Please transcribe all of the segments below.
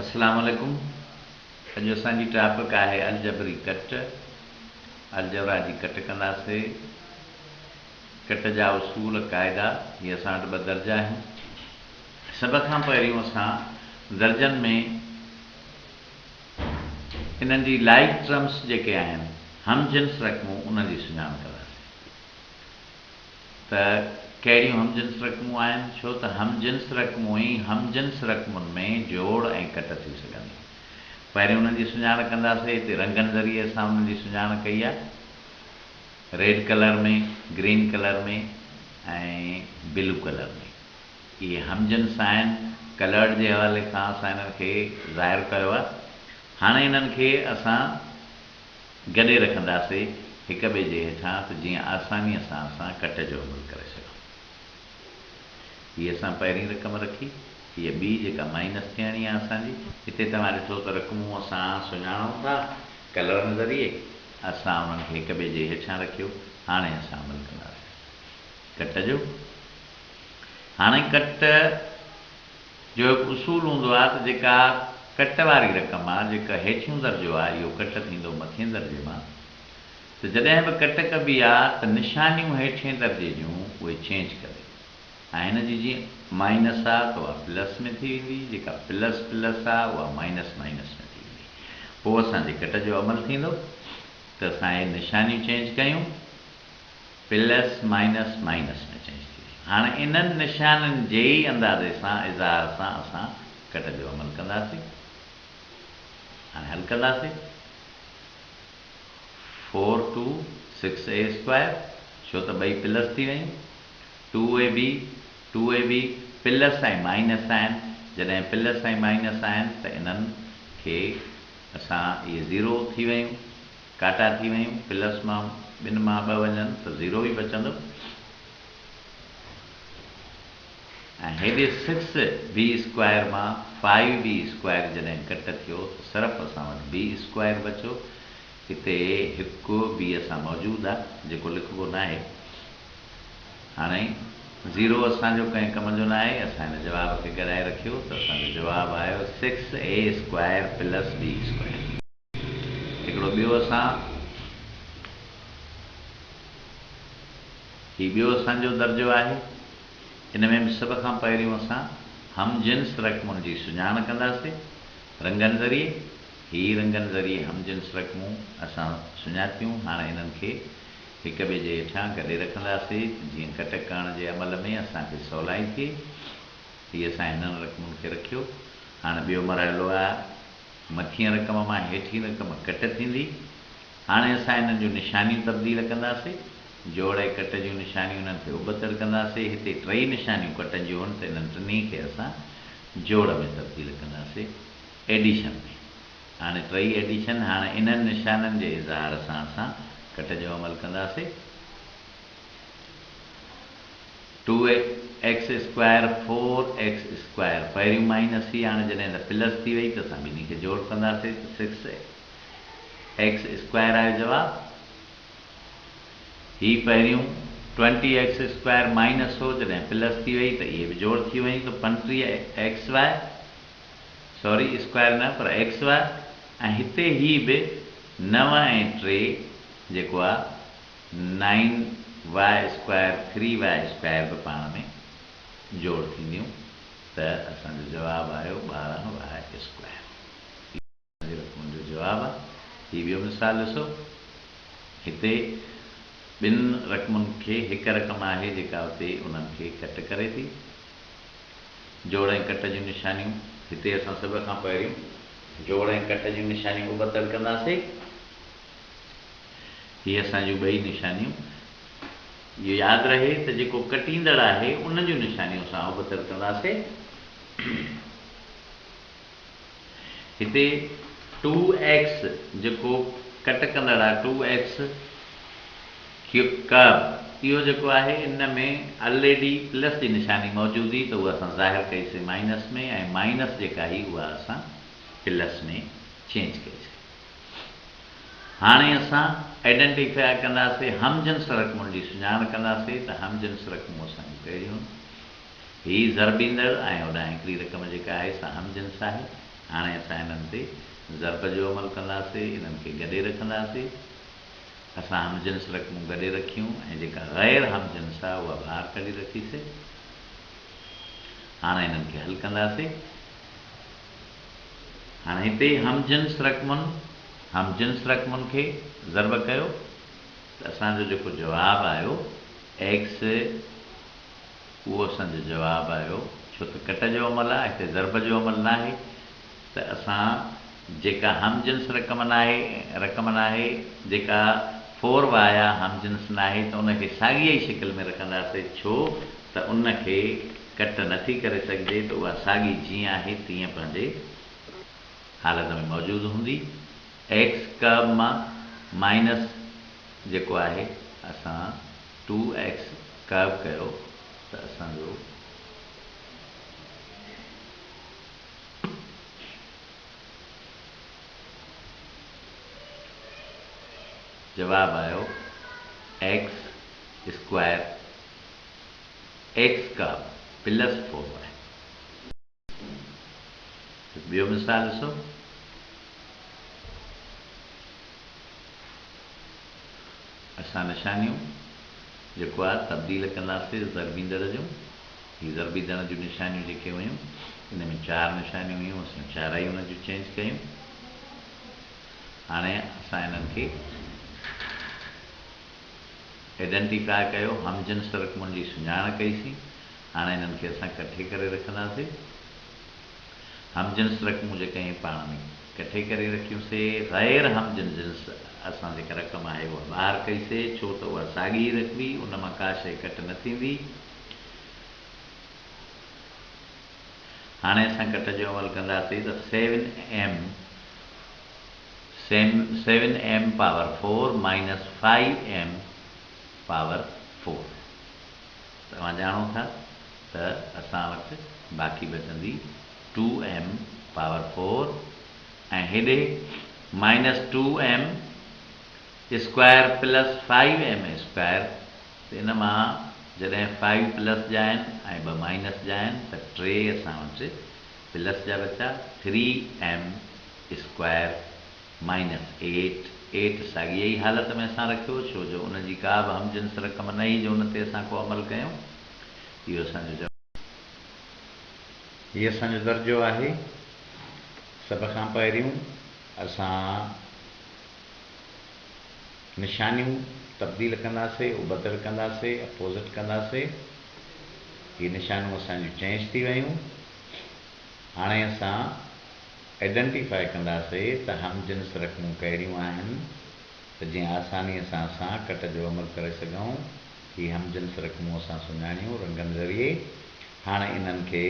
اسلام عليڪم اڄ اسان جي ٽاپڪ آهي الجبري ڪٽ الجبرا جي ڪٽ ڪنداسي ڪٽ جا اصول قاعدا هي اسان وٽ ٻه درجا آهن سڀ کان پهريون اسان درجن ۾ انهن جي لائيڪ ٽرمس جيڪي آهن هم جنس رقمون انهن جي سڃاڻ ڪنداسي ته ڪهڙيون هم جنس رقمون آهن، ڇو ته هم جنس رقمون ئي هم جنس رقمن ۾ جوڙ ۽ ڪٽ ٿي سگهنديون. پهرين انهن جي سڃاڻ ڪنداسين، هتي رنگن ذريعي اسان انهن جي سڃاڻ ڪئي آهي، red colour ۾، green colour ۾ ۽ blue colour ۾. اهي هم جنس آهن، ڪلرڊ جي حوالي کان اسان انهن کي ظاهر ڪيو آهي. هاڻي انهن کي اسان. گڏي رکنداسي هڪ ٻئي جي هيٺان ته جيئن آسانيء سان اسان ڪٽ جو عمل ڪري سگهون. هيء اسان پهرين رقم رکي، هيء ٻي جيڪا مائنس ٿيڻي آهي اسان جي. هتي توهان ڏٺو ته رقمون اسان سڃاڻون ٿا ڪلرن ذريعي. اسان انهن کي هڪ ٻئي جي هيٺان رکيو. هاڻي اسان عمل ڪنداسين ڪٽ جو. هاڻي ڪٽ. جو هڪ اصول هوندو آهي ته جيڪا ڪٽ واري رقم آهي، جيڪا هيٺيون درجو آهي، اهو ڪٽ ٿيندو مٿين درجي مان ته جڏهن به ڪٽ ڪبي آهي ته نشانيون هيٺين درجي جون اهي چينج ڪبيون ۽ هن جي جيئن مائنس آهي ته اها پلس ۾ ٿي ويندي، جيڪا پلس پلس آهي اها مائنس مائنس ۾ ٿي ويندي. پوء اسان جي ڪٽ جو عمل ٿيندو ته اسان اهي نشانيون چينج ڪيون. پلس مائنس مائنس ۾ چينج ٿي وئي. هاڻي انهن نشانين جي ئي اندازي سان اظهار سان اسان ڪٽ جو عمل ڪنداسين. هاڻي حل ڪنداسين. Four two six A square ڇو ته ٻئي پلس ٿي ويون. Two A B two A B plus ۽ minus آهن. جڏهن پلس ۽ مائنس آهن ته انهن کي اسان اهي زيرو ٿي ويون. ڪاٽا ٿي ويون، پلس مان ٻن مان ٻه وڃن ته زيرو ئي بچندو ۽ هيڏي سڪس بي اسڪوائر مان فائيو بي اسڪوائر جڏهن ڪٽ ٿيو ته صرف اسان وٽ بي اسڪوائر بچيو، هتي هڪ بي اسان موجود آ جيڪو لکبو ناهي. هاڻي زيرو اسان جو ڪنهن ڪم جو ناهي، اسان هن جواب کي گڏائي رکيو ته اسان جو جواب آيو six A square plus B square. هڪڙو ٻيو اسان هي ٻيو اسان جو درجو آهي. ان ۾ به سڀ کان پهريون اسان هم جنس رقمن جي سڃاڻ ڪنداسين رنگن ذريعي. هي رنگن ذريعي هم جنس رقمون اسان سڃاتيون هاڻي انهن کي هڪ ٻئي جي هيٺان گڏي رکنداسين ته جيئن ڪٽ ڪرڻ جي عمل ۾ اسان کي سولائي ٿئي. هي اسان هنن رقمن کي رکيو. هاڻي ٻيو مرحلو آهي. مٿينء رقم مان هيٺين رقم ڪٽ ٿيندي. هاڻي اسان انهن جون نشانيون تبديل ڪنداسي. جوڙ ۽ ڪٽ جون نشانيون انهن کي ابتڙ ڪنداسي. هتي ٽئي نشانيون ڪٽن جون هن ته انهن ٽنهي کي اسان جوڙ ۾ تبديل ڪنداسي. ايڊيشن ۾. هاڻي ٽئي ايڊيشن هاڻي انهن نشانن جي اظهار سان اسان ڪٽ جو عمل ڪنداسي. Two X square four X square پهريون مائنس هئي هاڻي جڏهن ته پلس ٿي وئي ته اسان ٻنهي کي جوڙ ڪنداسين ته سڪس ايڪس اسڪوائر آيو جواب هي پهريون ٽوئنٽي ايڪس اسڪوائر مائنس هو جڏهن پلس ٿي وئي ته اهي به جوڙ ٿي ويون ته 35 ايڪس واء سوري اسڪوائر نه پر ايڪس واء ۽ هتي هي به نو ۽ ٽي جيڪو آ nine Y square three Y square به پاڻ ۾ جوڙ ٿينديون ته اسان جو جواب آيو 12 واء اسڪوائر. هي اسان جي رقمن جو جواب آ. هي ٻيو مثال ڏسو. هتي ٻن رقمن کي هڪ رقم آهي جيڪا اتي انهن کي ڪٽ ڪري ٿي. جوڙ ۽ ڪٽ جون نشانيون هتي اسان سڀ کان پهريون جوڙ ۽ ڪٽ جون نشانيون ابتڙ ڪنداسين. هي اسان جون ٻئي نشانيون. اهو ياد رهي ته جيڪو ڪٽيندڙ آهي ان جون نشانيون اسان ابتڙ ڪنداسين. هتي ٽو ايڪس جيڪو ڪٽ ڪندڙ آهي ٽو ايڪس ڪيوب اهو جيڪو آهي ان ۾ الريڊي پلس جي نشاني موجود هئي ته اها اسان ظاهر ڪئي سي مائنس ۾ ۽ مائنس جيڪا هئي اها اسان پلس ۾ چينج ڪئي سي. هاڻي اسان آئيڊنٽيفاء ڪنداسين هم جنس رقمن جي سڃاڻ ڪنداسين ته هم جنس رقمون اسان جون ڪهڙيون آهن. هي ضربيندڙ ۽ هوڏانهن هڪڙي رقم جيڪا آهي سا هم جنس آهي. هاڻي اسان انهن تي ضرب جو عمل ڪنداسي، انهن کي گڏي رکنداسي. اسان هم جنس رقمون گڏي رکيون ۽ جيڪا غير هم جنس آهي اها ٻاهر ڪڍي رکيسي. هاڻي انهن کي حل ڪنداسي. هاڻي هتي هم جنس رقمن هم جنس رقمن کي ضرب ڪيو ته اسان جو جيڪو جواب آيو ايڪس اهو اسان جو جواب آيو ڇو ته ڪٽ جو عمل آهي هتي ضرب جو عمل ناهي ته اسان جيڪا هم جنس رقم ناهي رقم ناهي جيڪا فور واء آ هم جنس ناهي ته ان کي ساڳي ئي شڪل ۾ رکنداسي ڇو ته ان کي ڪٽ نٿي ڪري سگهجي ته اها ساڳي جيئن آهي تيئن پنهنجي حالت ۾ موجود هوندي. ايڪس ڪئب مان مائنس جيڪو آهي اسان ٽو ايڪس ڪئب ڪيو ته اسان جو جواب آيو X square X cube plus four Y. هڪ ٻيو مثال ڏسو. اسان نشانيون جيڪو آهي تبديل ڪنداسين ضربيندڙ جون. هي ضربيندڙ جون نشانيون جيڪي هيون ان ۾ چار نشانيون هيون اسان چارئي ان جون چينج ڪيون. هاڻي اسان انهن کي آئيڊنٽيفاء ڪيو، هم جنس رقمن جي سڃاڻ ڪئي سين. هاڻي انهن کي اسان ڪٺي ڪري رکنداسين. هم جنس رقمون جيڪي آهن پاڻ ۾ ڪٺي ڪري رکيون سي. غير هم جنس اسان جيڪا رقم آهي اها ٻاهر ڪئي سي، ڇو ته اها ساڳي ئي رکبي، ان مان ڪا شيء ڪٽ نه ٿيندي. هاڻي اسان ڪٽ جو عمل ڪنداسين ته seven M seven M power four minus five M power four. توهان ڄاڻو ٿا ته اسان وٽ باقي بچندي ٽو ايم پاور فور ۽ هيڏي minus two M square plus five M square ته ان مان جڏهن فائيو پلس جا آهن ۽ ٻه مائنس جا آهن ته ٽي اسان وٽ پلس جا بچا three M square minus eight, eight ساڳيء ئي حالت ۾ اسان رکيو، ڇو جو ان جي ڪا به هم جنس رقم نه هئي جو ان تي اسان ڪو عمل ڪيون. اهو اسان جو جواب. هي اسان جو درجو آهي. سڀ کان پهريون اسان نشانيون تبديل ڪنداسي، ابتڙ ڪنداسي، اپوزٽ ڪنداسي. هي نشانيون اسان جون چينج ٿي ويون. هاڻي اسان آئيڊنٽيفائي ڪنداسي ته هم جنس رقمون ڪهڙيون آهن ته جيئن آسانيء سان اسان ڪٽ جو عمل ڪري سگهون. هي هم جنس رقمون اسان سڃاڻيون رنگن ذريعي. هاڻ انهن کي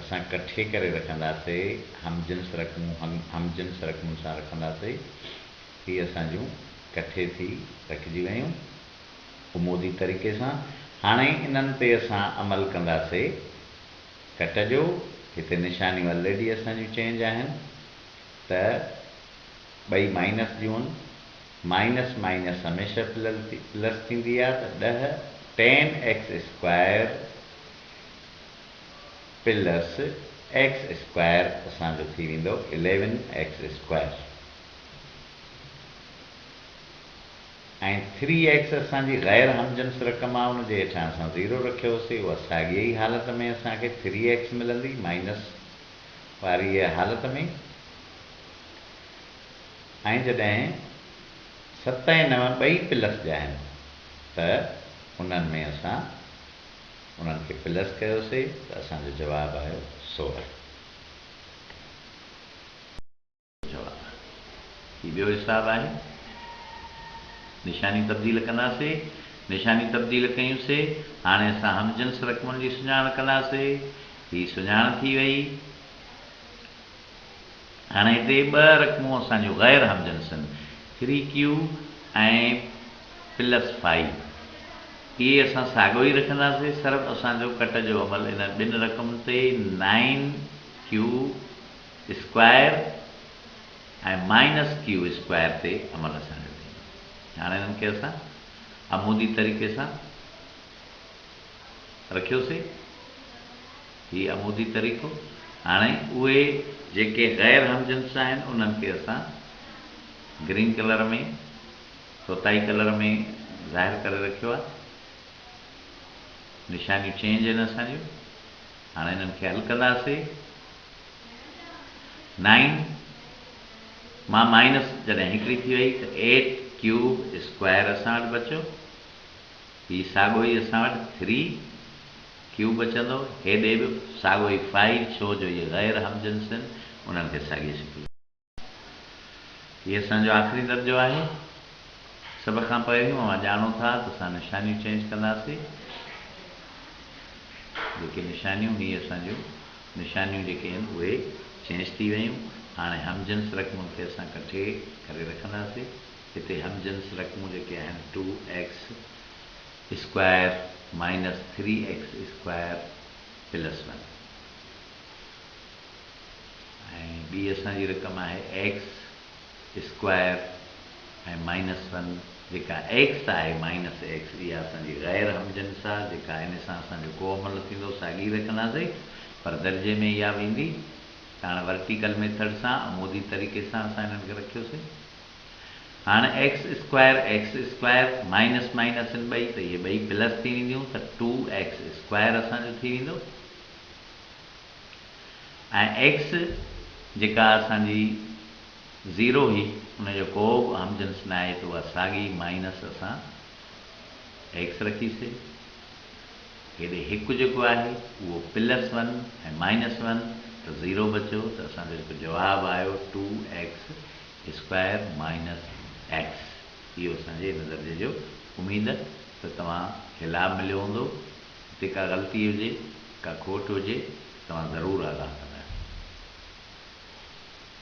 اسان ڪٺي ڪري رکنداسي. هم جنس رقمون هم جنس رقمن سان رکنداسي. هي اسان جون ڪٺي ٿي رکجي ويون عمودي طريقي سان. هاڻي انهن تي اسان عمل ڪنداسي. ڪٽ جو هتي نشانيون الريڊي اسان جون چينج آهن ته ٻئي مائنس جون مائنس مائنس هميشه پلس ٿيندي آ ته ڏهه ten X square plus X square اسان جو ٿي ويندو eleven X square. ۽ Three x اسان جي غير هم جنس رقم آ ان جي هيٺان اسان زيرو رکيو هوسي اها ساڳي ئي حالت ۾ اسان کي ٿري ايڪس ملندي مائنس واريء حالت ۾ ۽ جڏهن ست ۽ نو ٻئي پلس جا آهن ته انهن ۾ اسان انهن کي پلس ڪيوسي ته اسان جو جواب آيو 16. جواب، هي ٻيو حساب آهي. نشاني تبديل ڪنداسي. نشاني تبديل ڪيون سي. هاڻي اسان هم جنس رقمن جي سڃاڻ ڪنداسي. هي سڃاڻ ٿي وئي. هاڻي هتي ٻه رقمون اسان جون غير هم جنس آهن. ٿري ڪيو ۽ پلس فائيو. اهي اسان ساڳيو ئي رکنداسي. صرف اسان جو ڪٽ جو عمل انهن ٻن رقمن تي nine Q square ۽ minus Q square تي عمل اسان جو ٿيندو. هاڻي انهن کي اسان عمودي طريقي سان رکيوسي. هي عمودي طريقو. هاڻي اهي جيڪي غير هم جنس آهن انهن کي اسان گرين ڪلر ۾ طوطائي ڪلر ۾ ظاهر ڪري رکيو آهي. نشانيون چينج آهن اسان جون. هاڻي انهن کي حل ڪنداسي. نائين مان مائنس جڏهن هڪڙي ٿي وئي ته ايٽ ڪيوب اسڪوائر اسان وٽ بچيو. هي ساڳو ئي اسان وٽ ٿري ڪيوب بچندو. هيڏي به ساڳو ئي فائيو ڇو جو اهي غير هم جنس آهن انهن کي ساڳي شڪل. هي اسان جو آخري درجو آهي. سڀ کان پهريون اوهان ڄاڻو ٿا ته اسان نشانيون چينج ڪنداسين. جيڪي نشانيون هي اسان جون نشانيون جيڪي آهن اهي چينج ٿي ويون. هاڻي هم جنس رقمن کي اسان ڪٺي ڪري رکنداسين. هتي هم جنس رقمون جيڪي آهن two x square minus three x square plus one ۽ ٻي اسان جي رقم آهي ايڪس اسڪوائر ۽ مائنس ون جيڪا ايڪس آهي مائنس ايڪس اها اسان جي غير هم جنس آهي جيڪا ان سان اسان جو ڪو عمل نه ٿيندو ساڳي رکنداسين پر درجي ۾ اها ويندي ته هاڻي ورٽيڪل ميٿڊ سان عمودي طريقي سان اسان انهن کي رکيوسين. هاڻ x square x square minus minus آهن ٻئي ته اهي ٻئي پلس ٿي وينديون ته ٽو ايڪس اسڪوائر اسان جو ٿي ويندو ۽ ايڪس جيڪا اسان جي زيرو هئي ان جو ڪو به هم جنس نه آهي ته اها ساڳي مائنس اسان ايڪس رکيسي. هيڏي هڪ جيڪو آهي اهو پلس ون ۽ مائنس ون ته زيرو بچيو ته اسان جو جيڪو جواب آيو two x square minus x اهو اسان جي هن درجي جو اميد ته توهان کي لاڀ مليو هوندو هتي ڪا غلطي هجي ڪا کوٽ هجي توهان ضرور آگاهه ڪندا.